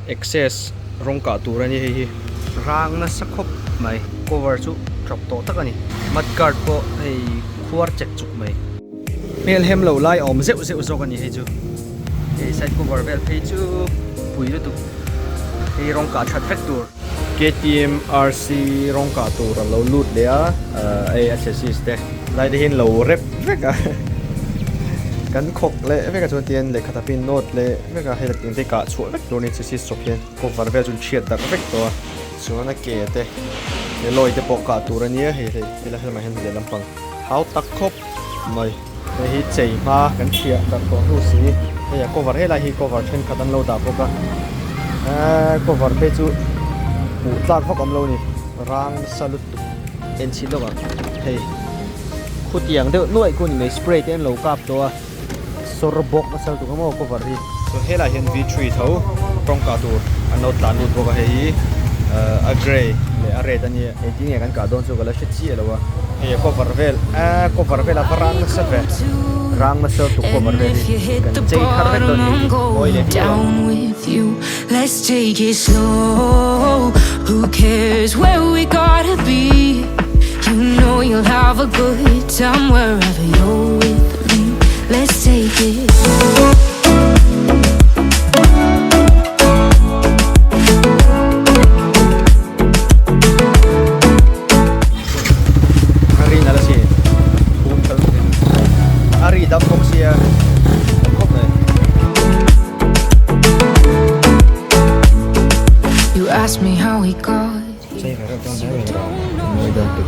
Access rawng kah tur a ni hei hi. Rang nasa khawp mai. Cover chu tap tawh tak a ni. Mud guard pawh hei khuar chek chuk mai. Hmel hem lo lai a awm zeuh zeuh zawk a ni hei chu. Hei side cover vel phei chu pui lutuk. Hei rawng kah that vek tur. KTM RC rawng kah tur a lo lut leh a, hei a chassis te lai te hian lo rep vek a. Kan khawk leh vek a chuan tihian lehkha thapin note leh vek a, hei la tiang te kah chhuah vek tur a ni chassis chawp hian cover vel chu an chhiat darh vek tawh a. Chuan a ke te alloy te pawh kah tur a nia hei hei helai lamah hian lehlam pang hau tak khawp mai. Hei hi chei hma kan chhiah darh tawh hnu si hei a cover helai hi cover thenkhat an lo dah bawk a eee cover phei chu hmuh tlak vak awm lo a ni rang nasa lutuk en chhin lawk ang hei khutiang deuh nuaih khu ni mai spray te an lo kap tawh a sawr bawk nasa lutuk a maw cover hi. Chuan helai hian V three tho tawngka tur an lo tlan lut bawk a hei hi a grey leh a red a nia engtin nge kan kah dawn chu ka la hre chiah lo a hei a cover vel a cover vel a va rang nasa ve rang nasa lutuk cover vel hi kan chei thar vek dawn a ni mawi leh viau ang. A ri nalh a si phum kal bawk in a ri dam bawk sia a khawp mai. Chei ve reuh chuan hle mai mawi dawn tuk.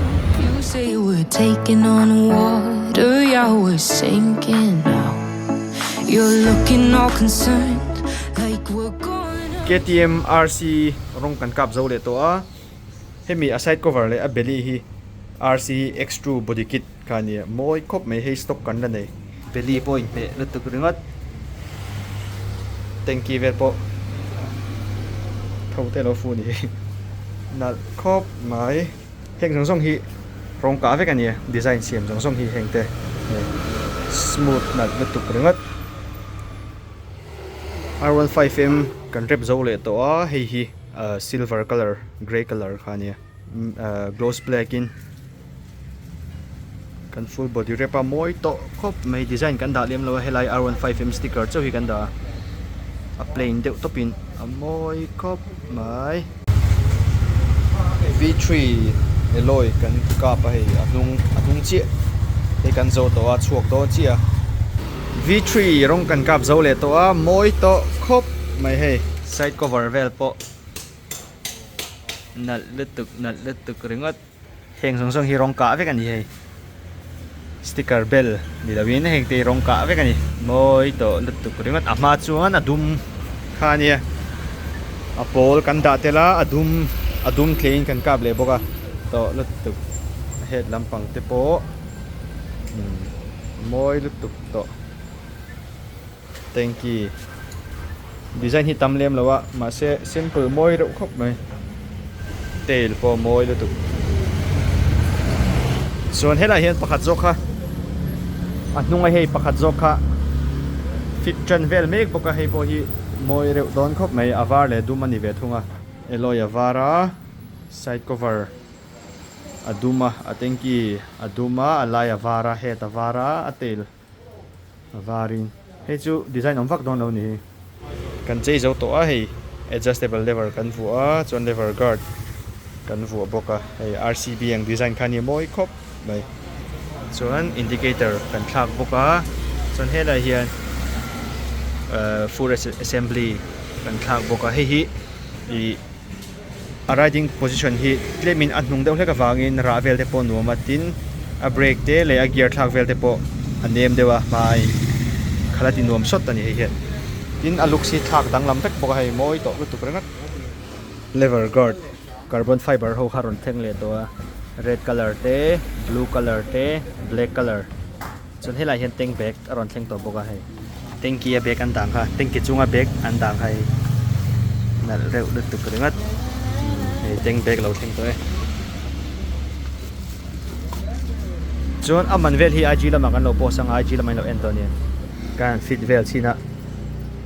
KTM RC rawng kan kap zo leh tawh a, hemi a side cover leh a belly hi RC X-True body kit kha a nia, mawi khawp mai hei stock kan la nei. Belly pawh inhmeh lutuk ringawt, tanky vel pawh tho te lo fu a ni hei, nalh khawp mai. Heng zawng zawng hi rawng kah vek a nia, design siam zawng zawng hi heng te smooth nalh lutuk ringawt. R15M kan rep zo leh tawh a, hei hi silver colour grey colour kha a nia gloss black in kan full body rep a mawi tawh khawp mai design kan dah lem lo a helai R15M sticker chauh hi kan dah a a plain deuh tawp in a mawi khawp mai. V3 alloy kan kap a hei a hnung a hnung chiah hei kan zo tawh a chhuak dawn chiah a V3 rawng kan kap zo leh tawh a mawi tawh khawp mai hei side cover vel pawh nalh lutuk nalh lutuk ringawt heng zawng zawng hi rawng kah vek a ni hei sticker bel ni lo in heng te hi rawng kah vek a ni mawi tawh lutuk ringawt a hma chuan a dum kha a nia a pawl kan dah tel a a dum a dum tleiin kan kap leh bawk a tawh lutuk a head lampang te pawh umm mawi lutuk tawh tanky design hi tam lem lo a mahse simple mawi reuh khawp mai tail pawh mawi lutuk chuan helaiah hian pakhat zawk kha a hnunga hei pakhat zawk kha fit tan vel mek bawk a hei pawh hi mawi reuh dawn khawp mai a var leh dum a ni ve thung a alloy a var a side cover a dum a a tanky a dum a a lai a var a head a var a a tail a varin hei chu design awm vak dawn lo a ni hi. Kan chei zo tawh a hei adjustable lever kan vuah a chuan lever guard kan vuah bawk a hei RCB ang design kha a ni mawi khawp mai chuan indicator kan thlak bawk a chuan helaiah hian ahh full assembly kan thlak bawk a hei hi ih a riding position hi tlemin a hnung deuh hlek avangin rah vel te pawh nuam a tin a brake te leh a gear thlak vel te pawh a nem deuh a hmaiin khala ti nuam sawt a ni hei hian tin a looks hi thlak danglam vek bawk a hei mawi tawh lutuk ringawt. Lever guard carbon fiber ho kha rawn thleng leh tawh a red colour te blue colour te black colour chuan helaiah hian tank bag a rawn thleng tawh bawk a hei. Tanky a bag an dang kha tanky chunga bag an dang kha hei nalh reuh lutuk ringawt hei tank bag lo thleng tawh e chuan a man vel hi IG lamah kan lo post anga IG lamah in lo en tawh ania kan fit vel chhin a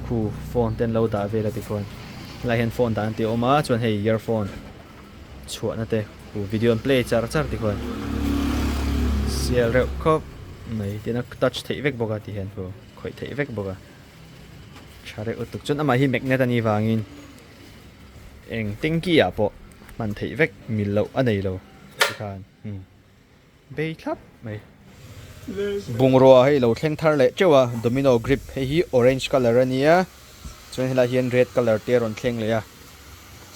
khu phone te an lo dah vel a tikhuan. Helai hian phone dan tih a awm a chuan hei earphone chhuahna te khu video an play char char tikhuan sial reuh khawp mai tin a touch theih vek bawk a ti hian khu khawih theih vek bawk a tha reuh lutuk chuan amah hi magnet a nih vangin eng tanky ah pawh hman theih vek mil loh a nei lo tikhan umm. Bei thlap mai. Bungrua hei lo thleng thar leh teuh a, domino grip hei hi orange colour a nia, chuan helai hian red colour te a rawn thleng leh a,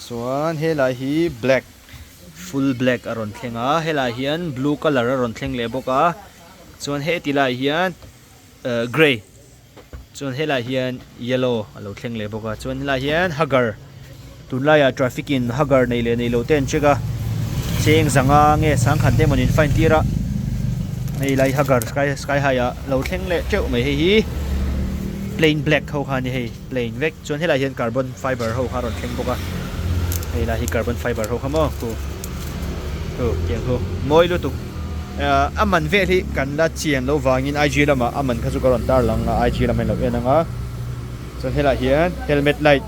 chuan helai hi black, full black a rawn thleng a, helai hian blue colour a rawn thleng leh bawk a, chuan heti lai hian grey. Chuan helai hian yellow a lo thleng leh bawk a, chuan helai hian hugger tunlaiah traffic in hugger nei leh nei lo te an check a, cheng zanga nge sangkhan te emaw in fine tir a, hei lai hugger sky sky high ah lo thleng leh teuh mai hei hi plain black ho kha a ni hei plain vek chuan helai hian carbon fiber ho kha a rawn thleng bawk a, hei lai hi carbon fiber ho kha maw khu khu tiang khu mawi lutuk. A man vel hi kan la chian loh vangin IG lamah a man kha chu ka rawn tar lang a, IG lam hian lo en ang a. Chuan helaiah hian helmet light,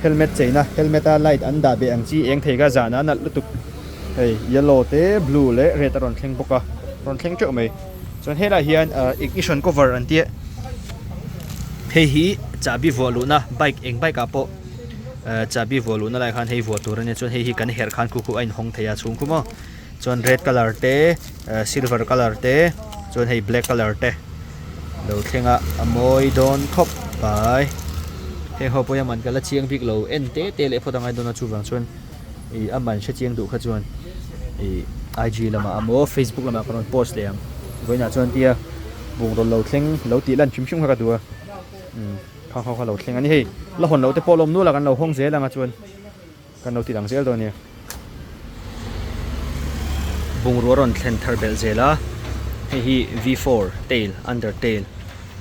helmet cheina, helmet a light an dah beh ang chi eng thei kha zan ah a nalh lutuk. Hei yellow te, blue leh red a rawn thleng bawk a, rawn thleng teuh mai. Chuan helaiah hian ignition cover an tia, hei hi chahbi vuah luhna bike eng bike ah pawh chahbi vuah luhna lai khan hei vuah tur a nia, chuan hei hi kan herh khan khu khu a inhawng thei a chhung khu maw. Chuan red colour te silver colour te chuan hei black colour te lo thleng a a mawi dawn khawp mai heng ho pawh hi a man ka la chiang bik lo en te te leh phawt a ngai dawn a chuvang chuan ih a man hre chiang duh kha chuan ih IG lamah emaw facebook lamah ka rawn post leh ang vawiinah chuan tia bungraw lo thleng lo tih lan hrim hrim kha ka duh a umm khang ho kha lo thleng a ni hei la hawn loh te pawh lawm nual a kan lo hawng zel ang a chuan. Kan lo ti dang zel dawn a nia. Bungrua rawn thlen thar belh zel a, hei hi V4 tail, under tail,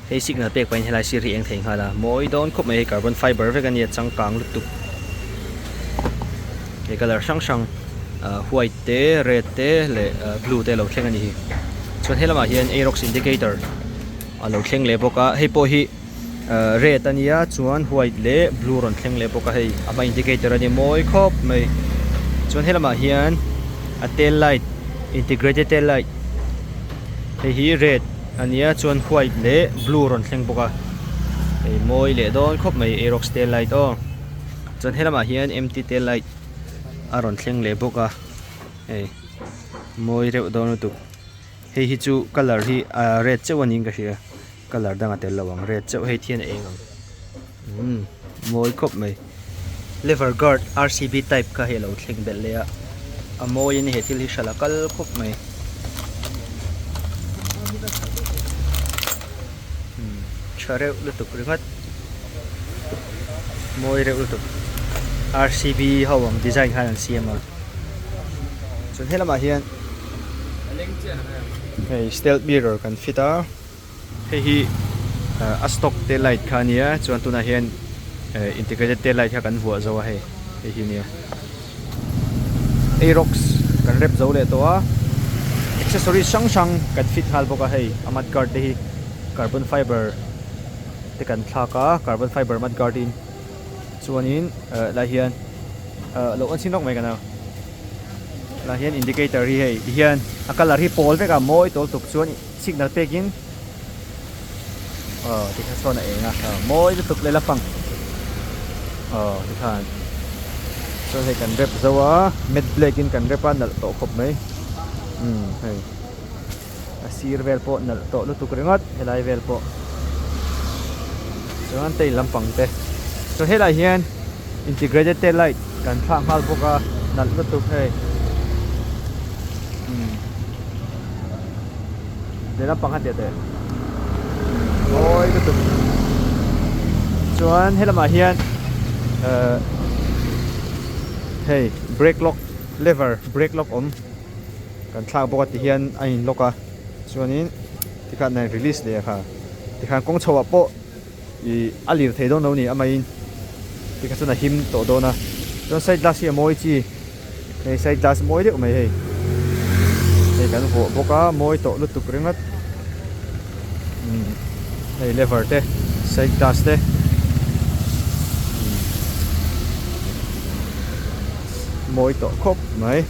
hei signal pek pahin helai sir hi eng thei nghal a, mawi dawn khawp mai hei carbon fiber vek a nia changkang lutuk. Hei colour hrang hrang ah white te, red te leh blue te a lo thleng a ni hi. Chuan he lamah hian Aerox indicator a lo thleng leh bawk a, hei pawh hi. Red a nia chuan white leh blue rawn thleng leh bawk a hei a hma indicator a ni mawi khawp mai chuan helamah hian a tail light integrated tail light hei hi red a nia chuan white leh blue rawn thleng bawk a hei mawi leh dawn khawp mai aerox tail light aw chuan helamah hian empty tail light a rawn thleng leh bawk a hei mawi reuh dawn lutuk hei hi chu colour hi a red chauh a niin ka hria. Colour dang a tel lo ang red chauh hei thian a eng ang umm mawi khawp mai lever guard rcb type kha hei a lo thleng belh leh a a mawi a ni he thil hi hralh a kal khawp mai umm tha reuh lutuk ringawt mawi reuh lutuk rcb ho ang design khan an siam a chuan helamah hian hei stealth mirror kan fit a. Hei hi a stock tail light kha a nia chuan tunah hian integrated tail light kha kan vuah zo a hei hei hi a nia Aerox kan rep zo leh tawh a accessories hrang hrang kan fit nghal bawk a hei a mud guard te hi carbon fiber te kan thlak a carbon fiber mud guard in chuanin helai hian lo en chhin lawk mai kan a helai hian indicator hi hei tihian a colour hi pawl vek a mawi tawl tuk chuan. Signal pekin aw tikha sawn a eng a mawi lutuk leh lapang aw tikhan chuan hei kan rep zo a matte black in kan rep a nalh tawh khawp mai umm hei a sir vel pawh nalh tawh lutuk ringawt helai vel pawh chuan tail lampang te chuan helai hian integrated tail light kan thlak nghal bawk a nalh lutuk hei umm. Lehlam pang khan teh teh mawi lutuk chuan helamah hian ehh hei brake lock lever brake lock awm kan thlak bawk a ti hian a in lock a chuanin tikhan a in release leh a kha tikhan kawng chho ah pawh ih a lir thei dawn lo a ni amaiin tikha chuan a him tawh dawn a chuan side glass hi a mawi chi. Hei side glass mawi deuh mai hei hei kan vuah bawk a mawi tawh lutuk ringawt umm hei lever te side glass te umm. Mawi tawh khawp mai.